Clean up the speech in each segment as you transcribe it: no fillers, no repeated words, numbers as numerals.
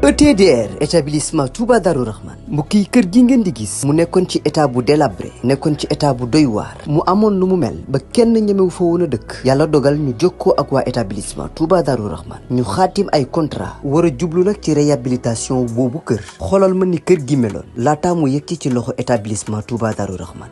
ETDR établissement Touba Darou Rahman mbokk yi kër gi ngeen di gis mu nekkoon ci état bu délabré nekkoon ci état bu doy waar mu amoon lu mu mel ba kenn ñemewu fa woon a dëkk yàlla dogal ñu jokkoo ak waa établissement Touba Darou Rahman ñu xaatim ay contrat war a jublu nag ci réhabilitation boobu kër xoolal ma ni kër gi meloon laataa mu yegg ci loxo établissement Touba Darou Rahman.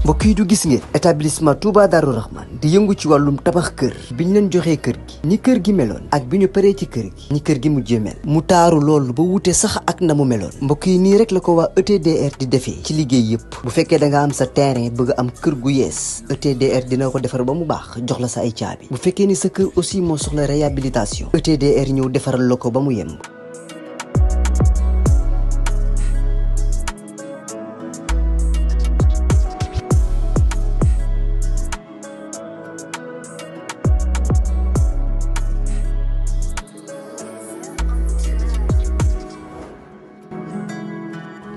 mbokk yi du gis ngeen établissement Touba Darou Rahman di yëngu ci wàllum tabax kër biñ leen joxee kër gi ni kër gi meloon ak bi ñu paree ci kër gi ni kër gi mujjee mel mu taaru loolu ba wute sax ak na mu meloon mbokk yi nii rek la ko waa ETDR di defee ci liggéey yëpp bu fekkee da nga am sa terrain bëgg am kër gu yees ETDR dina ko defar ba mu baax jox la sa ay caabi bu fekkee ni sa kër aussi moo soxla réhabilitation ETDR ñëw defaral la ko ba mu yemb.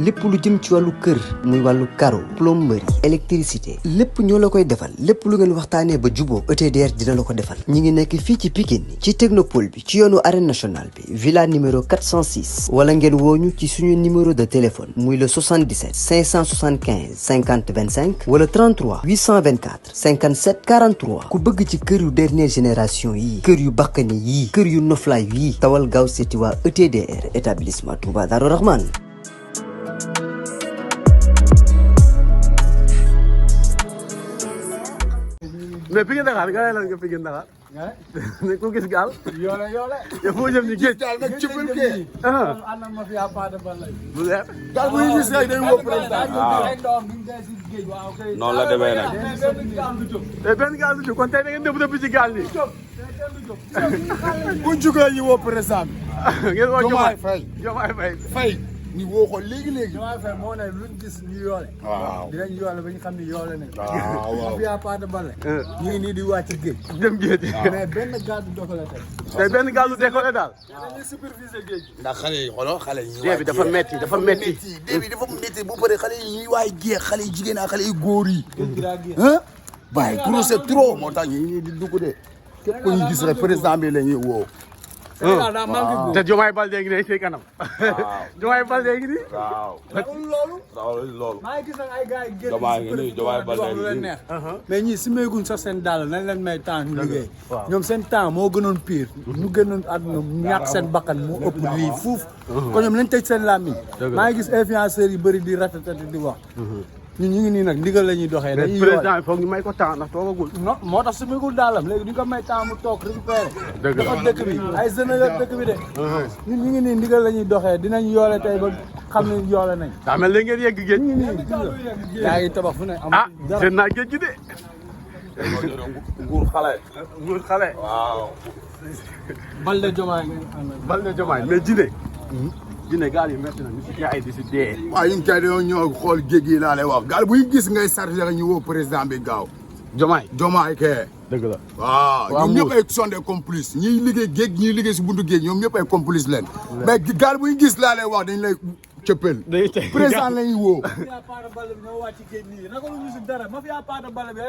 lépp lu jëm ci wàllu kër muy wàllu carreau plomberie électricité lépp ñoo la koy defal lépp lu ngeen waxtaanee ba juboo ETDR dina la ko defal ñi ngi nekk fii ci Pikine ci technopole bi ci yoonu arène nationale bi villa numéro 406 wala ngeen wooñu ci suñu numéro de téléphone muy le 77 575 50 25 wala 33 824 57 43 ku bëgg ci kër yu dernière génération yi kër yu bakkane yi kër yu noflaay yi tawal gaaw seeti waa ETDR établissement Touba Darou Rahman. mais Pikine Dakar nga lan nga Pikine Dakar. ne ku gis gaal. yoole. yow foo jëm ni géej. gaal nag ci biir géej. ànd ma fi pas de balay. bu leer. gaal bu ñu gis rek day woo président. noonu la demee nag. mais benn gaal du jóg kon tey da ngeen dëpp ci gaal nii. bu ñu jógee ñu woo président bi. ngeen woo Diomaye Faye. Diomaye Faye. ñu woo ko léegi. Diomaye Faye moo ne luñ gis ñu yoole. waaw dinañ yoole ba ñu xam ni yoole nañ. waaw ma fi pas de balay. ñu ngi nii di wàcc géej. dem géej. mais benn gaal du doxale tey. tey benn gaal du décollé daal. dañuy superviser géej gi. ndax xale yi xooloo xale yi. dee bi dafa metti dafa metti. dee bi dafa metti bu paree xale yi ñuy waay géej xale yi jigéen ak xale yi góor yi. géej gi daa géej. bàyyi trop c'est trop moo tax ñu ngi di dugg de képp ku ñu gis rek président bi la ñuy woo. te Diomaye Baldé ngi ne ci kanam. Diomaye Baldé ngi nii. waaw. loolu. maa ngi gis nag ay gars yi génn. Diomaye Baldé lu leen neex. mais ñii si meeguñ sax seen dàll nañ leen may temps ñu liggéey. ñoom seen temps moo gënoon pire. ñu gënoon àdduna ñàkk seen bakkan moo ëpp lii fuuf. kon ñoom nañ tëj seen làmmiñ. maa ngi gis influenceurs yu bëri di ratatati di wax. ñun ñu ngi nii nag ndigal la ñuy doxee. dañuy président il faut ñu may ko temps ndax toogagul. non moo tax su meegul daalam léegi di ko may temps mu toog récupéré. dëgg la dafa dëkk bi ay jeunes yor dëkk bi de. ñun ñu ngi nii ndigal la ñuy doxee dinañ yoole tey ba xam ne yoole nañ. daa mel ni ngeen yegg géej. ñu ngi nii gis nga yaa ngi tabax fu ne amul dara. seen naa géej gi de. nguur xale. nguur xale. waaw. Baldé Diomaye. Baldé Diomaye mais Djiné gaal yi métti na ñu si ay di si dee. waaw ñun kay dañoo ñëw xool géej gi laa lay wax gaal bu ñu gis ngay chargé rek ñu woo président bi gaaw. Diomaye kay. dëgg la. waaw ñoom ñëpp ay sont des complices ñiy liggéey géej ñiy liggéey si buntu géej ñoom ñëpp ay complices leen. mais gaal bu ñu gis laa lay wax dañ lay cëppel. président lañuy woo. mafia paada bale bi ñoo wàcc géej nii naka lu ñu si dara mafia paada bale bi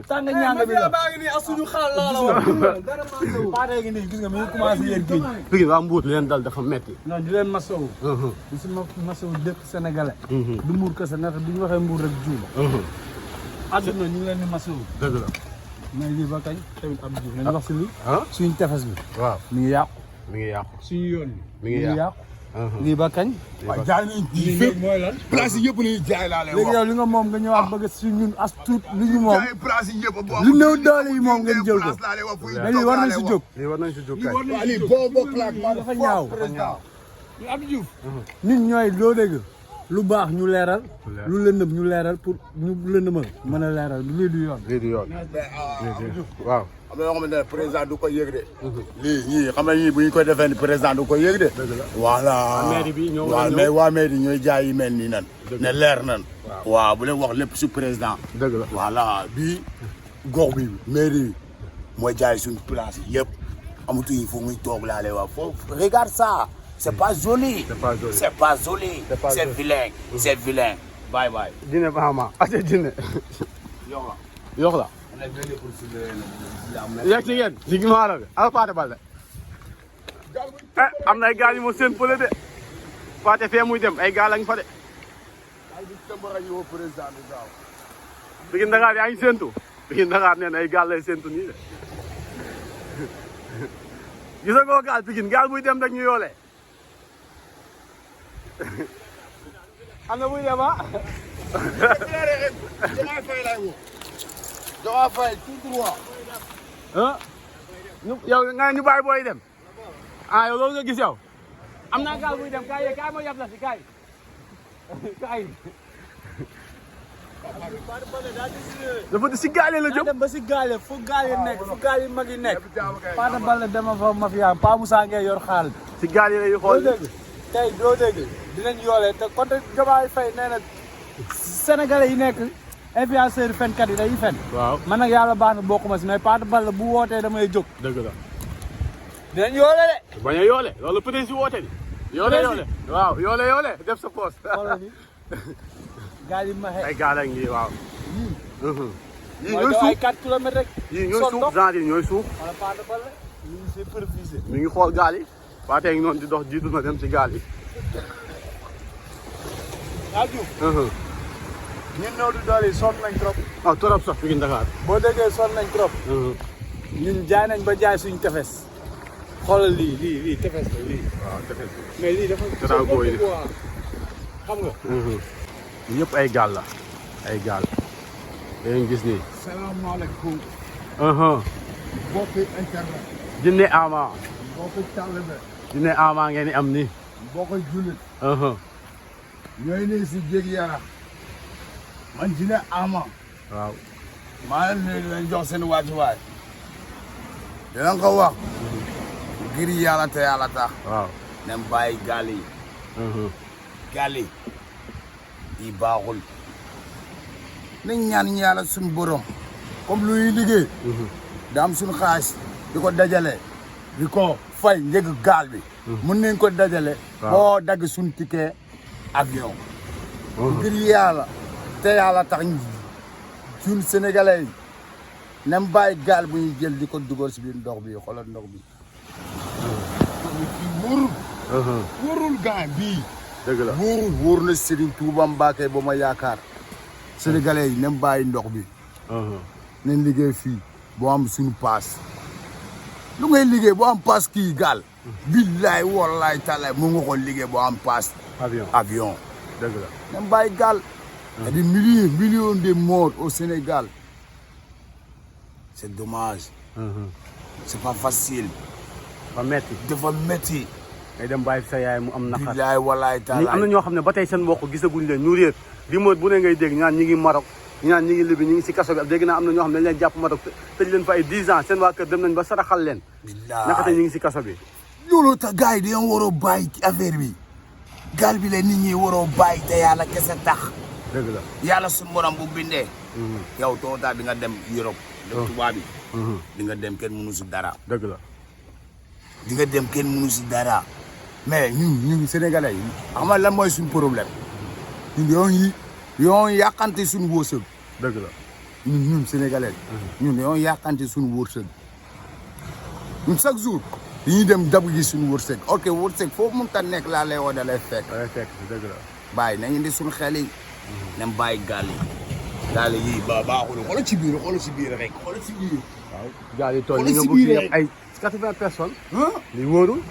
tàng ñaanga bi la baa ngi nii ak suñu xaal laa la wax dara paada ngi nii gis nga mi ngi commencé yéen géej Pikine waa Mbour leen dal dafa metti. non di leen masawu di si masawu dëkk sénégalais du Mbour kese ndax bu ñu waxee Mbour rek juum àdduna ñu ngi leen di masawu dëgg la mais lii ba kañ tamit am juum nañu wax si lii suñu tefes bi waaw mi ngi yàqu mi ngi yàqu suñu yoon mi ngi yàqu lii ba kañ waaw jaay nañ lii fépp mooy lan place yi yëpp la ñuy jaay laa lay wax. léegi yow li nga moom nga ñëwaat bëgg si ñun as tuut li ñu moom jaay place yi yëpp boo lu néew doole yi moom ngeen jël ko mais lii war nañ si jóg lii war nañ si jóg kay. waaw lii boo bokk la dafa ñaaw Abdou Diouf nit ñooy loo dégg lu baax ñu leeral lu lëndëm ñu leeral pour ñu lëndëmal mën a leeral lii du yoon lii du yoon waaw am na yoo xamante ne président du ko yëg de. lii ñii xam nga ñii bu ñu koy defee ni président du ko yëg de. voilà mairie bi ñoo waaw mais waa mairie ñooy jaay yu mel nii nan. ne leer nan. waaw bu leen wax lépp si président. dëgg la voilà bii gox bi mairie bi mooy jaay suñu place yi yëpp amatuñu fu muy toog laa lay wax foofu. regarde ça c'est pas joli. c'est pas joli. c'est vilain. c'est vilain. bye bye. Dine Bahama ate dine. Yox la. yegg si ngeen si gimaara bi ala Paate Balde am na ay gaal yu ma seen pële de Paate fee muy dem ay gaal lañ fa de Pikine Dakar yaa ngi séentu Pikine Dakar nee na ay gaal lay séentu nii de gisa ngoo gaal Pikine gaal buy dem rek ñu yoolee am na buy dem Jokalante Faye tout droit. ah yow nga ñu bàyyi booy dem ah yow loolu nga gis yow am naa gaal buy dem kaay kaay ma yab la si kaay kaay dafa si gaale la jóg dem ba si gaale fu gaal yi nekk fu gaal yi mag yi nekk Paate Balde dama fa mafia Pa Moussa ngay yor xaal si gaal yi lay xool doo dégg tey doo dégg dinañ yoolee te kon Diomaye Faye nee na sénégalais yi nekk influenceur fenkat yi dañuy fen waaw man nag yàlla baax na bokkuma si mais Paate Balde bu wootee damay jóg dëgg la dinañ yoole de bañ a yoole loolu peut-être si woote ni yoole waaw yoole def sa poos xoolal ni gaal yi maxe ay gaal ak ngi waaw yii mooy ñooy daw ay suuf 4 kilomètres rek yii ñooy suuf genre yi ñooy suuf wala Paate Balde ñu ngi supervisé mi ngi xool gaal yi Paate ngi noonu di dox jiitu na dem si gaal yi ñun ñoo di doole yi sonn nañ trop ah trop sax Pikine Dakar boo déggee sonn nañ trop ñun jaay nañ ba jaay suñ tefes xoolal lii tefes la lii waaw tefes mais lii dafa Tarago yi xam nga yëpp ay gaal la ay gaal dañuy gis nii salaamaaleykum. mbokki internet. jinne ama mbokki taalibe. jinne ama ngeen di am nii mbokki jullit. ñooy nii si Jég Yarax. man Jinne Ama. waaw maa ngi leen di leen jox seen wàccuwaay. dinañ ko wax. ngir yàlla te yàlla tax. waaw nañ bàyyi gaal yi. gaal yi baaxul. nañ ñaan yàlla suñu borom. comme lu ñuy liggéey. da am suñu xaalis di ko dajale. di ko fay njëg gaal bi. mun nañ ko dajale. boo dagg suñu ticket avion. ngir yàlla te yàlla tax ñun sénégalais yi nañ bàyyi gaal bu ñuy jël di ko dugal si biir ndox bi xoolal ndox bi. wóorul. wóorul gaa bii. dëgg la wóor na Serigne Touba Mbacké ba ma yaakaar. sénégalais yi nañ bàyyi ndox bi. nañ liggéey fii boo am suñu paas. lu ngay liggéey boo am paas kii gaal. billaay wallaay talaay mu nga ko liggéey boo am paas. avion. dëgg la nañ bàyyi gaal. Il y a des millions de morts au Sénégal. C'est dommage. C'est pas facile. dafa metti dafa metti. ngay dem bàyyi sa yaay mu am naqar. billaay wallaay taalaay. am na ñoo xam ne ba tey seen mbokk gisaguñ leen ñu réer rumeur bu ne ngay dégg ñaan ñi ngi Maroc ñaan ñi ngi Libye ñi ngi si kaso bi dégg naa am na ñoo xam ne dañ leen jàpp Maroc tëj leen fa ay 10 ans seen waa kër dem nañ ba saraxal leen. billaay naka te ñi ngi si kaso bi. loolu tax gars yi dañoo war a bàyyi affaire bi. gaal bi la nit ñi waroo bàyyi te yàlla kese tax. dëgg la yàlla suñu borom bu bindee. yow tootaa di nga dem Europe. dem tubaab bi. di nga dem kenn mënu si dara. dëgg la di nga dem kenn mënu si dara. mais ñun sénégalais yi xam nga lan mooy suñu problème. ñun yoo yàqante suñu wërsëg. dëgg la ñun sénégalais ñun yoo yàqante suñu wërsëg. ñun chaque jour dañuy dem dab gi suñu wërsëg ok wërsëg foofu mun ta nekk laa lay woo da lay fekk. da lay fekk dëgg la bàyyi nañu indi suñu xel yi. nañ bàyyi gaal yi. gaal yi baaxul xoolal ci biir rek xoolal ci biir. waaw gaal yi tool yi nga bëgg yëpp ay 80 personnes. li wóorul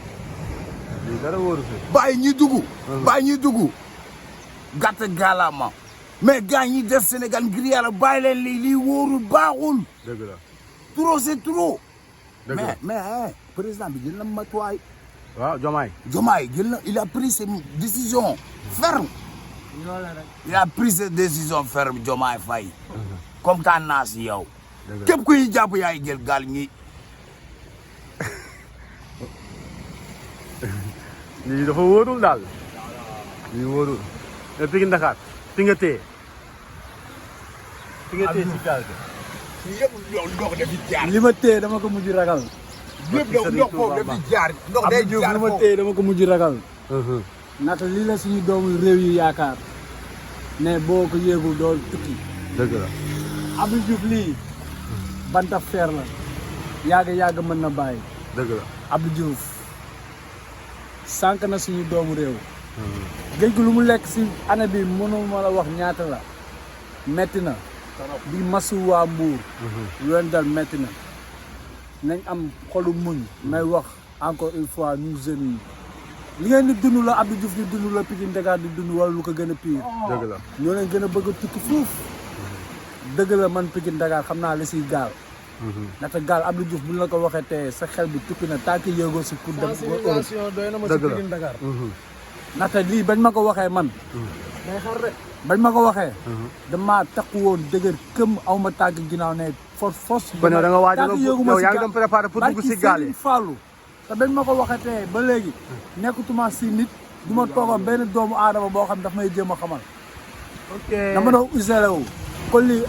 lii dara wóorul fi. bàyyi ñi dugg. bàyyi ñi dugg. gàtt gaalaama. mais gars ñi def Sénégal ngir yàlla bàyyi leen lii wóorul baaxul. dëgg la trop c'est trop. dëgg la mais président bi jël na matuwaay. waaw Diomaye. Diomaye jël na il a pris ses décisions fermes. il a pris ses décisions fermes Diomaye Faye. comme taan naa si yow. képp ku ñu jàpp yaay jël gaal ñi lii dafa wóorul daal lii wóorul mais Pikine Dakar fi nga téye si gaal gi. yëpp ndox dafi jaar. li ma téye dama ko mujj ragal. lépp ndox foofu dafi jaar. ndox day jaar li ma téye dama ko mujj ragal. naka lii la suñu doomu réew yi yaakaar ne boo ko yéegul doo tukki. dëgg la. Abdou Diouf lii banta feer la yàgg mën na bàyyi. dëgg la. Abdou Diouf sànq na suñu doomu réew. géej gi lu mu lekk si année bi mënuma la wax ñaata la metti na. di masu waa Mbuur. lu leen dal metti na. nañ am xolu muñ. may wax encore une fois ñu jeunes yi li ngeen di dund la Abdou Diouf di dund la Pikine Dakar di dund wala lu ko gën a pire. dëgg la. ñoo leen gën a bëgg a tukki fuuf. dëgg la man Pikine Dakar xam naa li siy gaal. ndaxte gaal Abdou Diouf bu ñu la ko waxee te sa xel bi tukki na tànk yéegoo si pour dem Europe. dëgg la Pikine Dakar. ndaxte lii bañ ma ko waxee man. day xar rek. bañ ma ko waxee. damaa takku woon dëgër këm aw ma tànk ginnaaw ne force. kon yow da nga waaj a yow yaa ngi doon si préparé pour dugg si gaal yi. Fallou te bañ ma ko waxee te ba léegi nekkutuma si nit du ma toogoon benn doomu aadama boo xam daf may jéem a xamal. ok dama doon usé wu. kon lii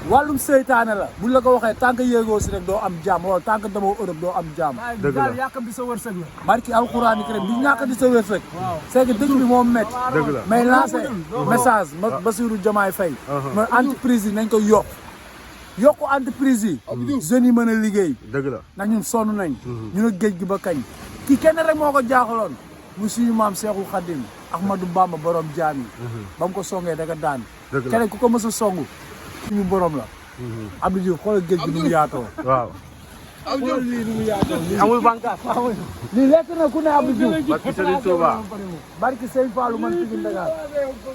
wàllum seytaane la buñ la ko waxee tant que yéegoo si rek doo am jàmm wala tant que demoo Europe doo am jàmm. dëgg la yàq bi sa wërsëg la. barki alxuraan karim bi ñàkk di sa wërsëg. c'est que dëgg bi moo métti. dëgg la may lancé message Bassirou Diomaye Faye. mooy entreprise yi nañ ko yokku entreprise yi. jeunes yi mën a liggéey. dëgg la ndax ñun sonn nañ. ñu ne géej gi ba kañ. kii kenn rek moo ko jaaxaloon. mu suñu maam Cheikhul Khadim Ahmadou Bamba borom jaam yi. ba mu ko songee da nga daan. dëgg la keneen ku ko mës a songu. suñu borom la. Abdou Diouf xoolal géej gi nu mu yaatoo. waaw. xoolal lii nu mu yaatoo. amul bànqaas. lii lekk na ku ne Abdou Diouf. barki Serigne Touba. barki Serigne Fallou man Pikine Dakar.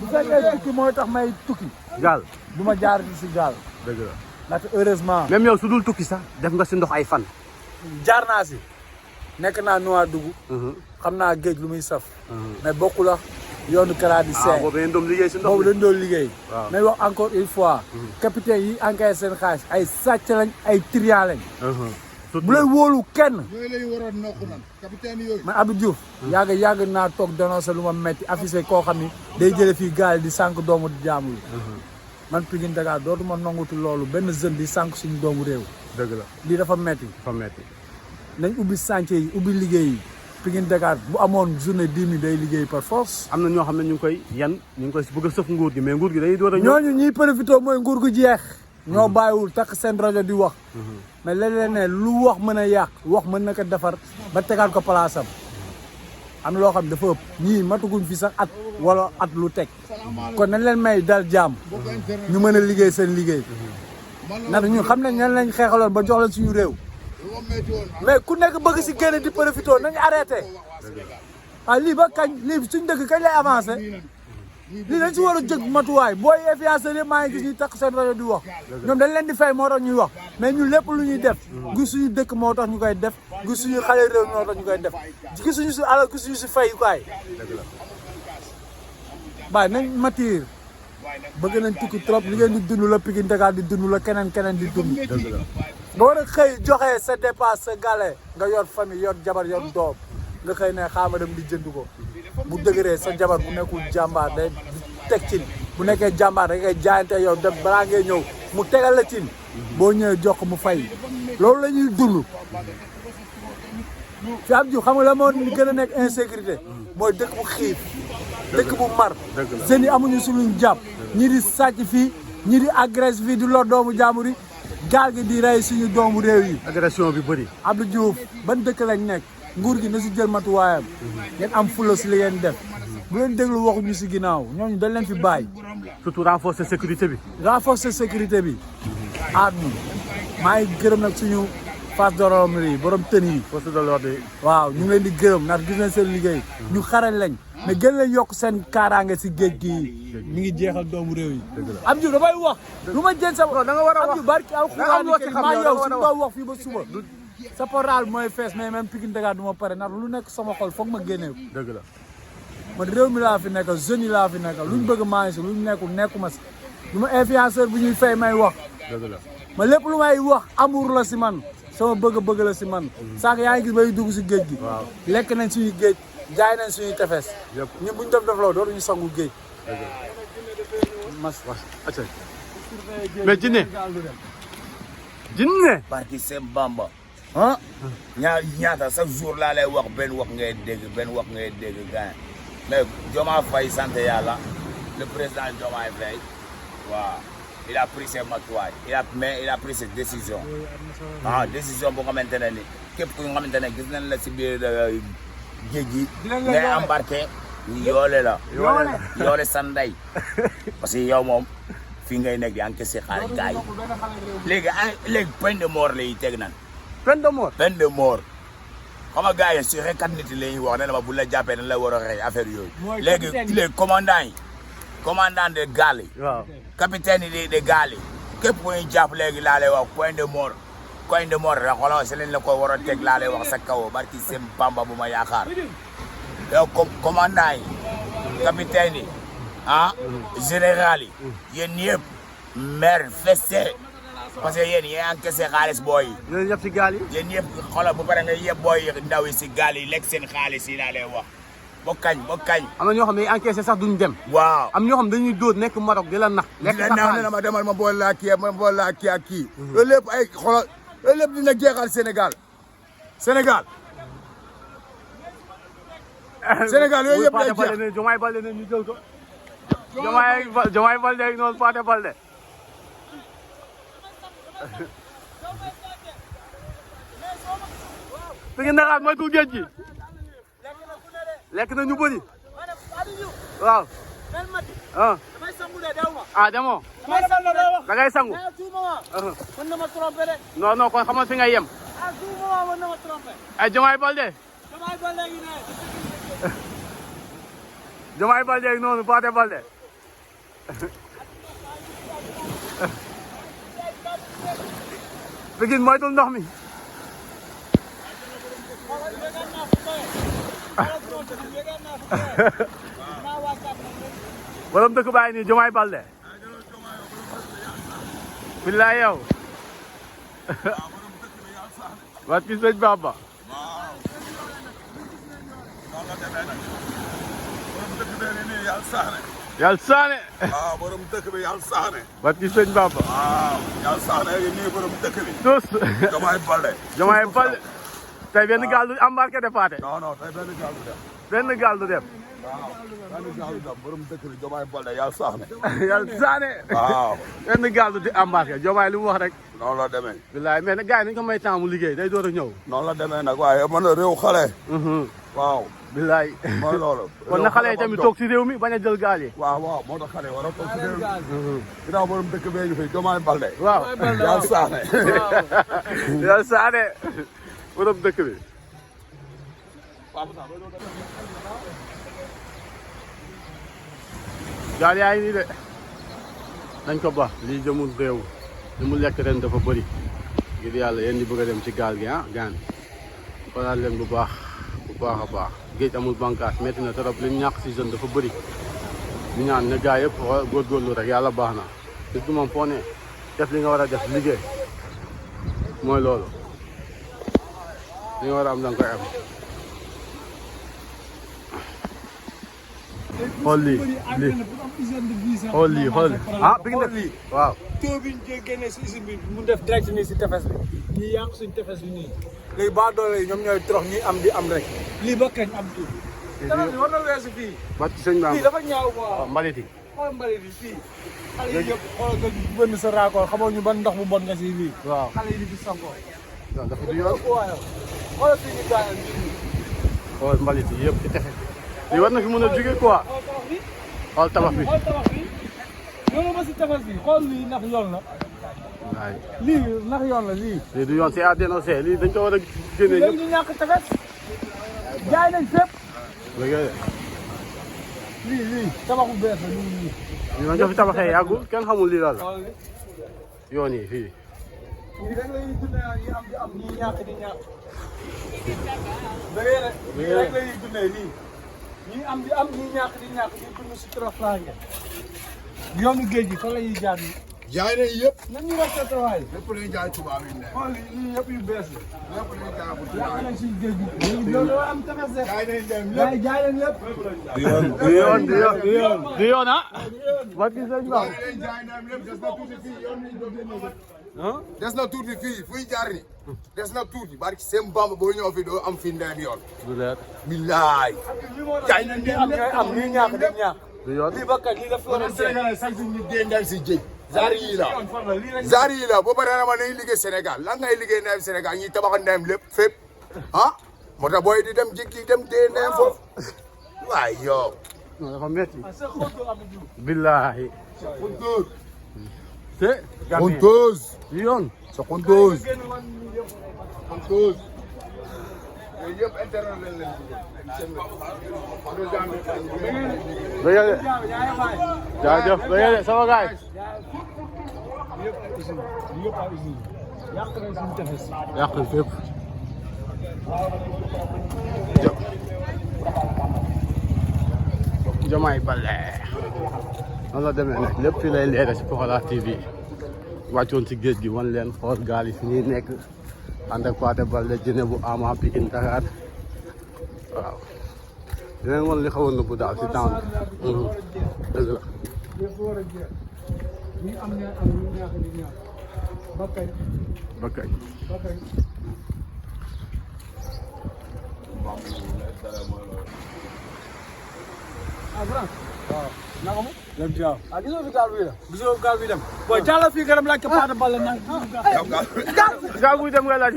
bu fekkee tukki mooy tax may tukki. gaal. du ma jaar si gaal. dëgg la. ndaxte heureusement. même yow su dul tukki sax def nga si ndox ay fan. jaar naa si. nekk naa Nouadhibou. xam naa géej lu muy saf. mais bokku la yoonu Kara di seey. boobu dañ doon liggéey si ndox boobu dañ doon liggéey. waaw mais wax encore une fois. capitaine yi encaissé seen xaalis ay sàcc lañ ay trian lañ. bu lay wóolu kenn. yooyu lay waroon nokku nan capitaine yooyu. man Abdou Diouf. yàgg naa toog dénoncé lu ma metti affiché koo xam ni day jële fii gaal di sànq doomu jaamu yi. man Pikine Dakar dootuma nangutu loolu benn jeune di sànq suñu doomu réew. dëgg la lii dafa metti. dafa metti. nañ ubbi chantier yi ubbi liggéey yi. Pikine Dakar bu amoon journée 10 000 day liggéey par force. am na ñoo xam ne ñu ngi koy ñu ngi koy bëgg a sëf nguur gi mais nguur gi day door a ñëw. ñooñu ñiy profité mooy nguur gu jeex. ñoo bàyyiwul takk seen rajo di wax. mais léeg-léeg ne lu wax mën a yàq wax mën na ko defar ba tegaat ko palaasam. am na loo xam dafa ëpp ñii mataguñ fi sax at wala at lu teg. kon nañ leen may dal jaam. ñu mën a liggéey seen liggéey. ndax ñun xam nañ ñan lañ xeexaloon ba jox leen suñu réew. mais ku nekk bëgg si génn di profité nañu arrêté. ah lii ba kañ lii suñ dëkk kañ lay avancé. lii dañ si war a jóg matuwaay booy influenceurs yi maa ngi gis ñuy takk seen rajo di wax. ñoom dañ leen di fay moo tax ñuy wax mais ñun lépp lu ñuy def. gis suñu dëkk moo tax ñu koy def gis suñu xale réew moo tax ñu koy def gisuñu si alal gisuñu si fayukaay. baay nañ matière bëgg nañ tukki trop li ngeen di dund la Pikine Dakar di dund la keneen di dund. nga war a xëy joxe sa dépasse sa gale nga yor famille yor jabar yor doom nga xëy ne xaama dem di jënd ko bu dëgëree sa jabar bu nekkul jàmbaar day teg cin bu nekkee jàmbaar da ngay jaayante yow dem balaa ngay ñëw mu tegal la cin boo ñëwee jox mu fay loolu la ñuy dund. fi am ju xam nga la moo gën a nekk insécurité mooy dëkk bu xiif dëkk bu mar jeunes yi amuñu suñuñ jàpp ñii di sàcc fii ñii di agresse fii di lor doomu jàmbur yi gaal gi di rey suñu doomu réew yi. agression bi bëri. Abdou Diouf ban dëkk lañ nekk nguur gi na si jël matuwaayam ngeen am fulla si li ngeen def bu leen déglu waxuñu si ginnaaw ñooñu dañ leen fi bàyyi. surtout renforcer sécurité bi. renforcer sécurité bi. aaduna maa ngi gërëm nag suñu face de l'ordre yi borom tën yi. force de l'ordre yi. waaw ñu ngi leen di gërëm ndax gis nañ seen liggéey. ñu xarañ lañ. mais gën leen yokk seen kaaraange si géej gi ñu ngi jeexal doomu réew yi. Abdou Diouf damay wax. lu ma jën sa da nga war a wax Abdou barki alxuraan maa yow suñu doon wax fii ba suba. sa portal mooy fees mais même Pikine Dakar du ma pare ndax lu nekk sama xol foog ma génnee ko. dëgg la. man réew mi laa fi nekk jeunes yi laa fi nekk luñ bëgg maa ngi si luñ nekkul nekkuma si. du ma influenceur bu ñuy fay may wax. dëgg la. ma lépp lu may wax amour la si man sama bëgg-bëgg la si man. sànq yaa ngi gis bay dugg si géej gi. waaw lekk nañ suñu géej jaay nañ suñuy tefes. ñun buñ def loo dootuñu sangu géej. mas acca mais jinne barki seen Bamba ah ñaata chaque jour laa lay wax benn wax ngay dégg gars mais Diomaye Faye sant yàlla le président Diomaye Faye waaw il a pris ses matuwaay il a pris ses décisions décision bu xamante ne ni képp ku nga xamante ne gis nañ la si biir géej gi ngay embarqué yoole la yoole sa ndey parce que yow moom fii ngay nekk di encaissé xaalis gars yi léegi peine de mort la yi teg nan peine de mort xam nga gars yi si rekat nit la ñuy wax ne la ma bu la jàppee dañ la war a rey affaire yooyu léegi commandant de gaal yi waaw capitaine yi de gaal yi képp ku ñuy jàpp léegi laa lay wax point de mort la xoolal si lañ la ko war a teg laa lay wax sa kaw barki seen Bamba bu ma yaakaar yow commandant yi capitaine yi général yi yéen ñëpp maire feste parce que yéen yéen encaissé xaalis booy yi. yéen ñëpp si gaal yi. yéen ñëpp xoolal bu pare nga yëpp booy yi ndaw yi si gaal yi lekk seen xaalis yi laa lay wax ba kañ. am na ñoo xam ne encaissé sax duñ dem. waaw am ñoo xam dañuy dóor nekk Maroc di la nax. lekk sa xaalis na ma demal ma boole laa kii ak kii. loolu lépp ay xoolal loolu lépp dina jeexal Sénégal yooyu yëpp day jeex. Diomaye Baldé ne ñu jël ko. Diomaye Baldé ak noonu Pathé Baldé. fi ngeen naxaat mooy ku géej gi. lekk na ñu bëri. waaw. demoo. da ngay sangu. non kon xamal fi ngay yem. ay Diomaye Baldé. Diomaye Baldé ak noonu Pathé Baldé. Pikine moytul ndox mi. borom dëkk bàyyi nii Diomaye Baldé. billaay yow. wat ki sëñ Bamba. yàlla saane. waaw borom dëkk bi yàlla saane. wat ki sëñ Bamba. waaw yàlla saane nii borom dëkk bi. tous. Diomaye Baldé. Diomaye Baldé. tey benn gaal du embarqué de Pathé. non tey benn gaal du dem. benn gaal du dem. waaw benn gaal du dem borom dëkk bi Diomaye Baldé yàlla saane. yàlla saane. waaw. benn gaal du embarqué Diomaye li mu wax rek. noonu la demee. bilaay mais nag gars yi nañu ko may temps mu liggéey day door a ñëw. noonu la demee nag waaye man a réew xale. waaw. bilaay. mooy loolu. kon na xale yi tamit toog si réew mi bañ a jël gaal yi. waaw moo tax xale war a toog si réew mi. ginnaaw borom dëkk bee ñu fi Diomaye Baldé. waaw yàlla saane. yàlla saane borom dëkk bi. gaal yaa ngi nii de nañ ko ba lii jëmul réew li mu lekk ren dafa bëri ngir yàlla yéen ñi bëgg a dem ci gaal gi gaan xoolaat leen bu baax a baax géej amul bànqaas métti na trop li ñu ñàkk si jeune dafa bëri ñu ñaan ne gars yëpp góorgóorlu rek yàlla baax na nit ki moom foo ne def li nga war a def liggéey mooy loolu li nga war a am da nga koy am xool lii xool lii bi nga def lii waaw taux bi ñu génnee si usine bi mu def direct nii si tefes bi ñii yàq suñ tefes bi nii léegi ba doole yi ñoom ñooy trox ñi am di am rek lii ba kañ am tuuti tefes bi war na weesu fii bat ci sëñ Ba lii dafa ñaaw quoi mbalit yi xool mbalit yi fii xale yi yëpp xool nga bënn sa raakool xamoo ñu ban ndox bu bon nga si lii waaw xale yi di sangoo dafa du yoon waaw xoolal fii ñu daanal nii xool mbalit yi yëpp ci tefes lii war na fi mën a jóge quoi xool tabax bi loolu ma si tefes bi xool lii ndax yoon la waay lii ndax yoon la lii du yoon c'est à dénoncer lii dañ ko war a génne léegi ñu ñàkk tefes jaay nañ fépp lii tabax bu bees la lii ma nga fi tabaxee yàggul kenn xamul lii la yoon yi fii lii rek la ñuy dundee ñi am di am ñi ñàkk di ñàkk da ngay rek lii rek la ñuy dundee lii ñi am di am ñi ñàkk di ñàkk ñu dund si toroxlaange yoonu géej gi fan la ñuy jaar jaay nañ yëpp. nan ñu respecté waay. lépp lañ jaay tubaab yi ne. xool lii yëpp yu bees la. lépp lañ jaay bu tubaab yàq yi. nañ suñu géej gi. loolu am tefes de. jaay nañ dem lépp. jaay nañ lépp. du yoon ah. ba gis nañ ba. jaay nañ lépp des na tuuti fii yoon nañ doon des na tuuti fii fuy jaar ni des na tuuti barki seen Bamba boo ñëw fi doo am fi ndeyam yoon. du leer. billaay. jaay nañ lii am ngay am lii ñàkk dem ñàkk. du yoon. lii ba kañ lii daf fi war a Sénégal sax suñu dee ndem si géej. zaar yi la zaar yi la boo paree na ma nañ liggéey Sénégal lan ngay liggéey ndeyam Sénégal ñuy tabax ndeyam lépp fépp ah moo tax booy di dem jékki dem dee ndeyam foofu waay yow. non dafa métti. billahi. Kontoos. te. Kontoos. du yoon. sa Kontoos. Kontoos. yooyu yëpp internet lañ leen bëgg de. jaajëf bëgg de sama gaay. yàq nañ suñu tefes. yàq fépp. Diomaye Baldé. noonu la demee nag lépp fii lay leere si Pokola TV wàccoon si géej gi wan leen xool gaal yi fi ñuy nekk ànd ak Pathé Baldé jëne bu Ama Pikine Dakar waaw dinañ wan li xawoon na bu daal si temps dëgg la. ñi am ñaar am ñu ñaax di ñaax ba kañ. ba kañ. ba kañ. ah Franck. waaw naka mu. dem ci waaw. ah gisoo fi gaal buy dem. gisoo gaal buy dem. booy jàll fii gërëm laaj ko Pathé Baldé nag. gaal buy dem nga laaj